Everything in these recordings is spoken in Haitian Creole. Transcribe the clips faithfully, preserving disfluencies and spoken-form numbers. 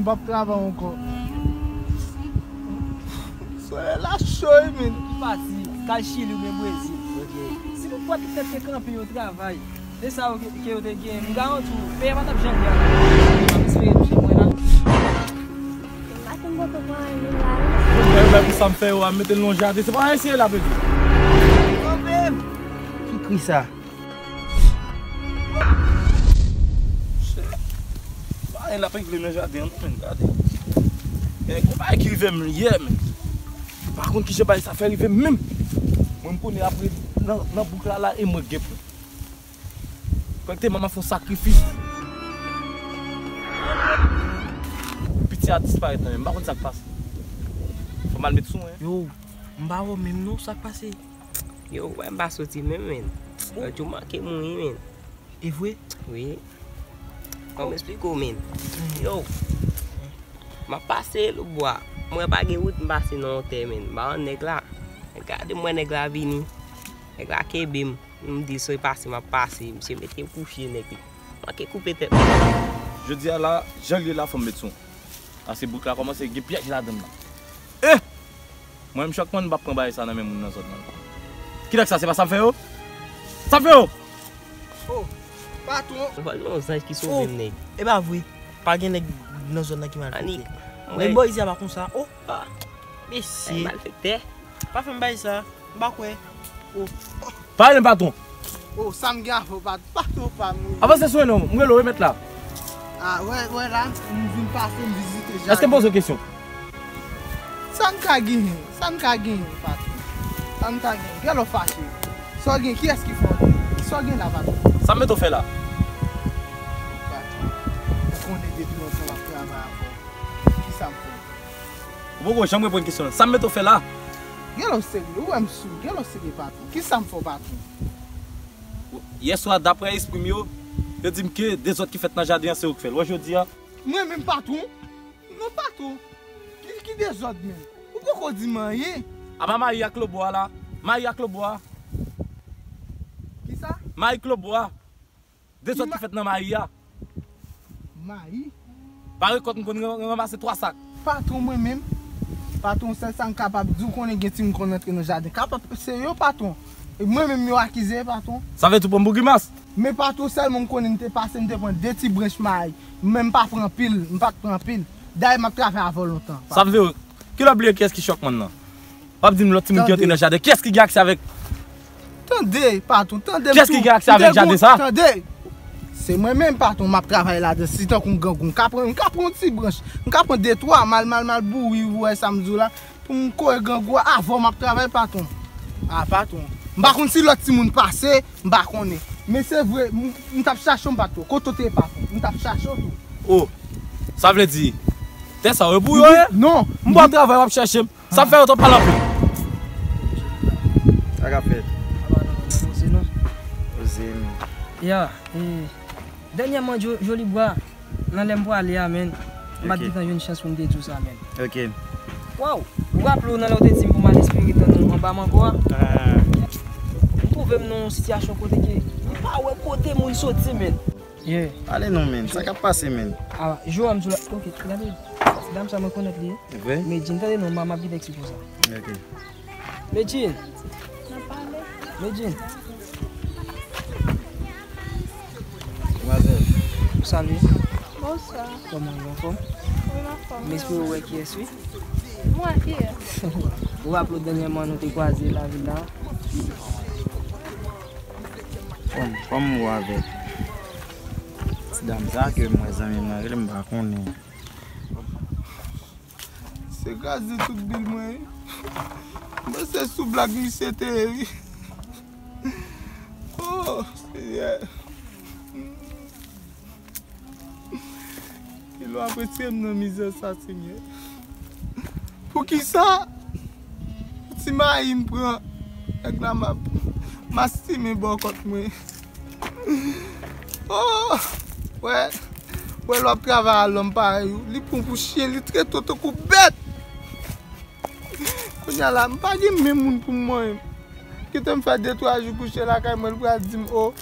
W ap travay ankò. Solèy la cho wi, men. Pati, kay Chili oubyen Brezil. Si nou pwòp tèt te kanpe yon travay, e sa yo ke, ke yo te gen, m garanti w, peyi a pa t ap janm gen. M ap espere nou chez mwen la. M pa konn poto pran anyen la. Mwen, mwen, pou sa m fè yo a, m mete l nan yon jaden. Se pa anyen serye l ap regle. Kanpe m! Ki kri sa? Chè. Pa gen lapin vle nan jaden an, non, men gade. Gen yon bagay ki rive m yè, men. M pa konn kijan bagay sa fè rive m menm. Mwen, m konnen apre nan, nan bouk la, la, e mwen k gen pwen. Fòk te manman fè yon sakrifis. Piti a disparèt nan men m, m pa konn sa k pase. Fò m al met sou mwen. Yo, m pa wè w menm non, sa k pase? Yo, wè m pa soti menm, men. Lòt jou manke mouri, men. E vre? Wi. Kòman m esplike w, men? Yo, m ap pase Lobwa. M wè pa gen wout, m pase nan yon tè, men. M ba yon nèg la. Gade m wè nèg la vini. Nèg la kenbe m. M di, "Soy pase, m ap pase." Misye mete m kouche, nèg li. Manke koupe tèt mwen. Jodi a la, jan l ye la, fò m met sou. Paske bouk la kòmanse gen pyèj ladan l la. Eh! Mwen menm, chak mwen, m p ap pran bagay sa nan men moun nan zòn nan. Kilès sa? Se pa sa m fè yo? Sa m fè yo? Oh, patwon. Ou pa gen yon zanj ki sove m, nèg. E pa vre. Pa gen nèg nan zòn nan ki malfektè. Anik, men Moyiz a pa konsa. Oh, mesye. Malfektè. Pa fè m bagay sa. M pa kwè. Oh. Pale m, patwon. Oh, sa m gen avè w, patwon? Patwon pa m wi. Avanse sou mwen non, m rele w wi, mèt la. Ah, wè, wè la, m vin pase, m vizite jaden. Èske m poze w kesyon? Sa n ka genyen? Sa n ka genyen, patwon? Sa n ka genyen? Gèlè w fache. Sa w gen, kiyès ki fè w? Sa w gen la, patwon? Sa m mete w fè la? Patwon, ou konnen depi lontan m ap travay avè w. Kisa m fè w? Ou poko janm reponn kesyon an. Sa m mete w fè la? Gèlè w serye, ou wè m sou, gèlè w serye, patwon. Kisa m fè w, patwon? Yèswa, daprè espri m yo, yo di m ke dezòd ki fèt nan jaden an, se ou k fè l. Wè jodi a. Mwen menm, patwon? Non, patwon. Ki, ki dezòd menm? Ou poko di m anyen. Apa mayi ak lobo a la? Mayi ak lobo a. Kisa? Mayi ak lobo a. Dezòd ki fèt nan mayi a. Mayi? Pa rekòt, m konn ran-, ranmase twa sak. Patwon, mwen menm, patwon, sèl sa m kapab di w, konnen gen timoun konn rantre nan jaden. Kapab se yo, patwon. E mwen menm yo akize, patwon. Sa vle di w pran m pou grimas? Men patwon, sèlman m konnen m te pase, m te pran de ti branch mayi. Men m pa pran anpil, m pa t pran anpil. Dayè, m ap travay avè w lontan. Sa vle di, kilè w bliye kiyès ki chòkmann nan? W ap di m lòt timoun ki antre nan jaden. Kiyès ki gen aksè avèk? Tande, patwon, tande m tou. Kiyès ki gen aksè avèk jaden sa? Tande. Se mwen menm, patwon, m ap travay ladan. Si tankou m grangou, m ka pran, m ka pran yon ti branch. M ka pran de twa, m al, m al, m al bouri, ou wè sa m di w la. Pou m kore grangou a, avè w m ap travay, patwon. Ah, patwon. M pa konn si lòt timoun pase, m pa konnen. Men se vre, m, m t ap chache w, m pa t wè w. Kote w te ye, patwon? M t ap chache w tou. Oh, sa vle di, tè sa yo pou yo ye? Non. M pral travay, w ap chèche m. Sa fè yo t ap pale anpil. Sa k ap fèt? Aba non, non, non, non, non. Oze, men. Ya, e, dènyèman, Jo-, Joli Bwa, nan lè m pwale a, men, m pa t gentan jwenn chans pou m te di w sa, men. Ok. Waw, ou raple w nan lè w te di m pou m al espere tann ou anba mango a? Ah. M twouve m nan yon sitiyasyon kote ke m pa wè kote moun soti, men. Yeah. Pale non, men. Sa k ap pase, men? Ah, Joram sou la. Ok, gade. Dam sa mwen konèt li. Vre? Medjine, tande non, m ap vin eksplike w sa. Ok. Medjine. Medjine. Demwazèl. Salut. Bonswa. Kòman w ye, anfòm? Wi, m anfòm. M espere w wè kiyès, wi. M wè kiyès. Ou raple w dènyèman nou te kwaze lavil la? Kòm, kòm ou avèk ti dam sa ke m wè zanmi m nan rele m pa konnen. Se kraze tout bil mwen wi. Mwen se sou blak misye te ye wi. Oh, Senyè. Ke lwa retire m nan mizè sa, Senyè. Poukisa? Ti mayi m pran. Nèg la m ap, m ap simen bò kòt mwen. Oh! Wè, wè lè w ap travay a lòm parèy ou. Li pran w pou chen, li trete w tankou bèt. Kounye a la, m pa gen menm moun pou m manyen. Kite m fè de twa jou kouche lakay mwen, l pral di m, oh.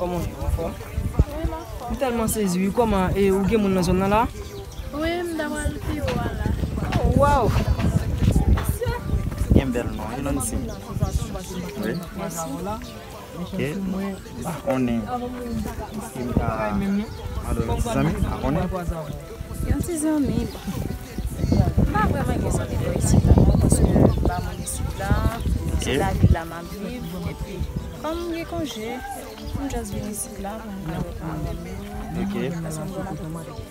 Kòman w ye, anfòm? Wi, m anfòm. M tèlman sezi, wi. Kòman, e, ou gen moun nan zòn nan la? Wi, m ta pral pi wo a la. Oh, waw! Gen bèl non, wi, Nancy. Wi. Mèsi. Ok. Pa konnen si m ka mande yon ti zanmi, pa konnen. Yon ti zanmi, bon. M pa vrèman gen zanmi bò isit la non, paske m pa moun isit la. Se lavil la m ap viv, epi kòm m gen konje, m just vin isit la pou m ka wè kòman m ye. Ok.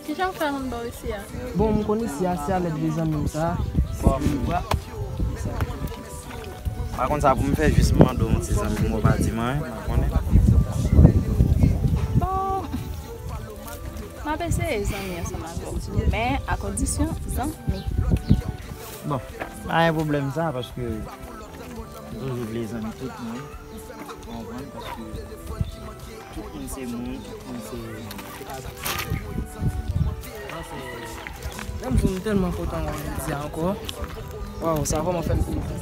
Kijan w fè konn bò isi a? Bon, m konn isi a, se alèd de zanmi m sa. Bon, m pa konn sa pou m fè, jis m mande w yon ti zanmi m, ou pa di m anyen, m pa konnen. Bon, m ap eseye zanmi ansanm avè w, men a kondisyon zanmi. Bon, pa gen pwoblèm sa, paske m toujou vle zanmi tout moun. Ou konprann? Paske tout moun se moun, tout moun se... Menm si m tèlman kontan wè w jodi a ankò. Waw, sa vrèman fè m plezi.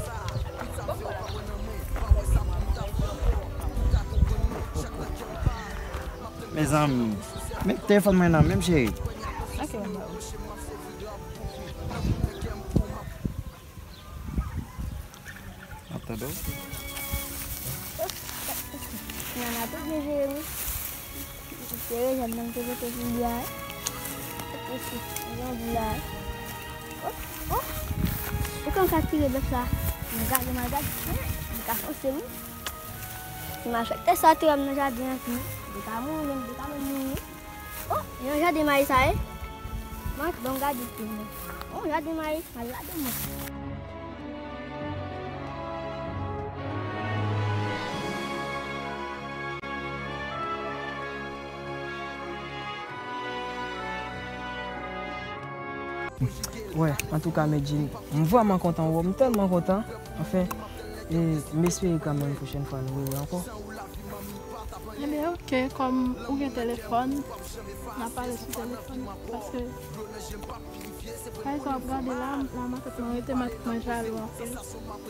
Mezanmi, men telefòn mwen nan men m, cheri. Ok, mwen ba ou. M ap tande w. Nana tou byen jere wi. Jere jèn nan te pote pou li a. Isi, yon di la. Oh, oh. Ou konn sa tire bèf la. Mwen gade, mwen gade. Mwen ka fonse wi. Si malfektè sa te wè m nan jaden an, li ka mouri, li ka mouri. Oh, yon jaden mayi sa ye. Mwen, bon, gade pou mwen. Oh, jaden mayi, m al ladan mwen. Wè, antouka, Medjine, m vrèman kontan wè w, m tèlman kontan. Anfen, e, m espere kanmenm pwochèn fwa nou rewè ankò. Ebyen, ok, kòm ou gen telefòn, n a pale sou telefòn, paske kay sa w ap gade la, la matant mwen rete, matant mwen jalou anpil.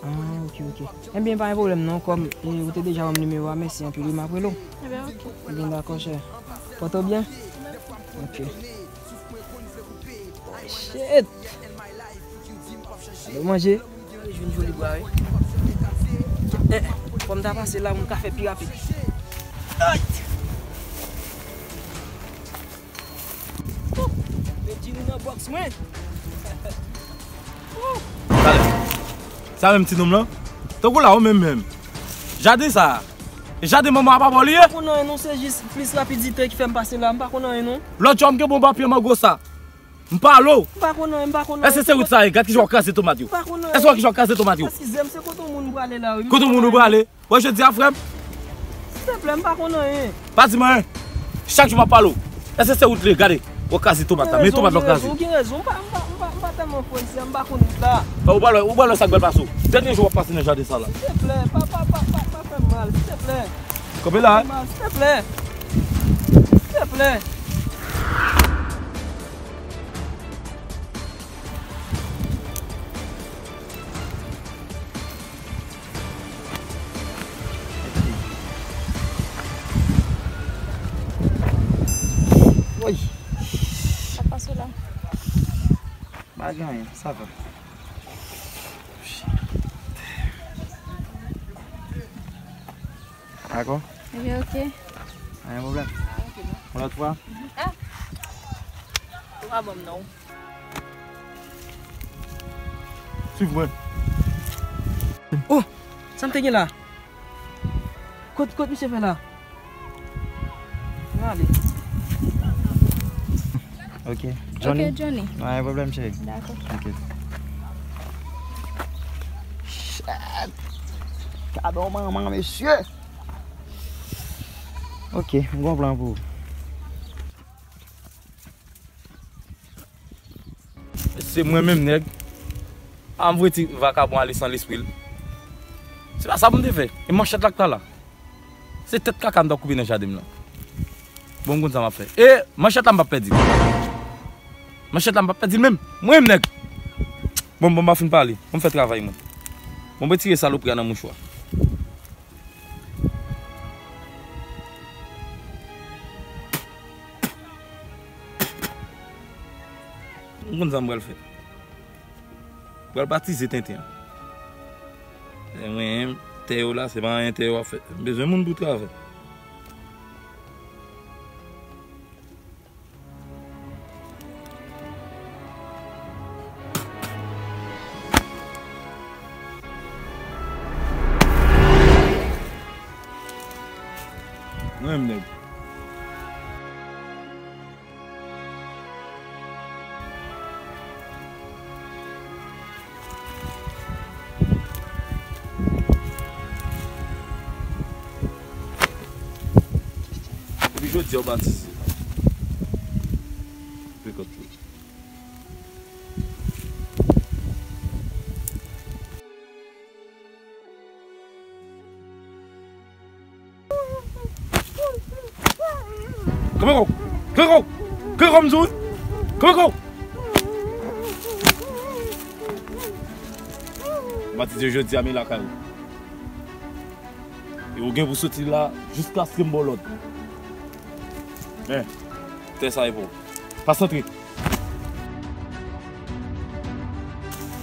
Ah, ok, ok. Ebyen, pa gen pwoblèm non, kòm, e, ou te deja ban m nimewo a, mèsi anpil, wi, m ap rele w. Ebyen, ok. Ebyen, dakò, chè. Pòte w byen? Ok. Shit! Alo, manje. Jwenn joli bwa, wi. Eh, eh, fò m ta pase la pou m ka fè pi rapid. Ay! Ouh! Medjine nan bòks mwen. Ouh! Sa menm ti nonm lan? Tankou la, ou menm menm. Jaden sa. E jaden manman a pa ba w li ye? M pa konn anyen non, se jis plis rapidite ki fè m pase la. M pa konn anyen non. Lòt jou a m gen bon papye mango sa. M pale w. M pa konn anyen, m pa konn anyen. Èske se wout sa ye? Gad kijan w ap kraze tomat yo. M pa konn anyen. Èske w wè kijan w ap kraze tomat yo? Eskize m, se kote yon moun prale la, wi. Kote yon moun ou prale? Wè jodi a, frè m. Silteplè, m pa konn anyen. Pa di m anyen. Chak jou m ap pale w. Èske se wout li ye? Gade. W ap kraze tomat la. Men tomat la w ap kraze. Ou gen rezon, ou gen rezon. M pa, m pa, m pa, m pa tèlman fò isi a, m pa konn wout la. Ou pral wè, ou pral wè sa k pral pase w. Dènye jou w ap pase nan jaden sa la. Silteplè, pa, pa, pa, pa, pa fè m mal, silteplè. Kanpe la, wi. Fè m mal, silteplè. Silteplè. Woy. Sa k pase w la? Pa gen anyen, sa va. Dakò? Ebyen, ok. Pa gen pwoblèm. Ah, ok, non. Yon lòt fwa? Ah! Ou pa ban m non. Swiv mwen. Oh! Sa m te gen la? Kot, kot misye fè la? Mwen ale. Ok. Johnny? Ok, Johnny. Pa gen pwoblèm, cheri. Dakò. Ok. Shit. Gade yon manman, mesye. Ok, m gon plan pou ou. Se mwen menm, nèg. A, m vre ti vakabon ale san lespri l. Se pa sa pou m te fè. E manchèt la k ta la. Se tèt kaka m t ap koupe nan jaden m lan. Bon, m konn sa m ap fè. E manchèt la m p ap pèdi l. Manchèt la m p ap pèdi l menm. Mwen menm, nèg. Bon, bon, m pa fin pale. Bon, m fè travay mwen. Bon, m retire salopri a nan mouchwa. M konn sa m pral fè. M pral batize tenten an. E mwen, tè yo la, se pa anyen tè yo ap fè. M bezwen moun pou travay. Mwen menm nèg. Depi jodi a w batize. Pekòt li. Kanpe kò w! Kanpe kò w! Kanpe kò w, m di w wi! Kanpe kò w! Batize jodi a, men lakay ou. E ou gen pou soti la jiskaske m ba w lòd. Men, tè sa e pou ou. Pase antre.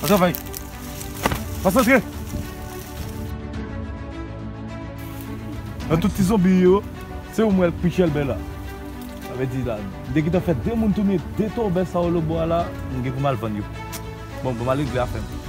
An travay. Pase antre. Nan tout ti zonbi yo, se ou m wè l pi chèlbè la. Sa vle di la, m te gentan fè de moun tounen de tòbè sa yo lòt bò a la, m gen pou m al vann yo. Bon, bon, m al regle afè m.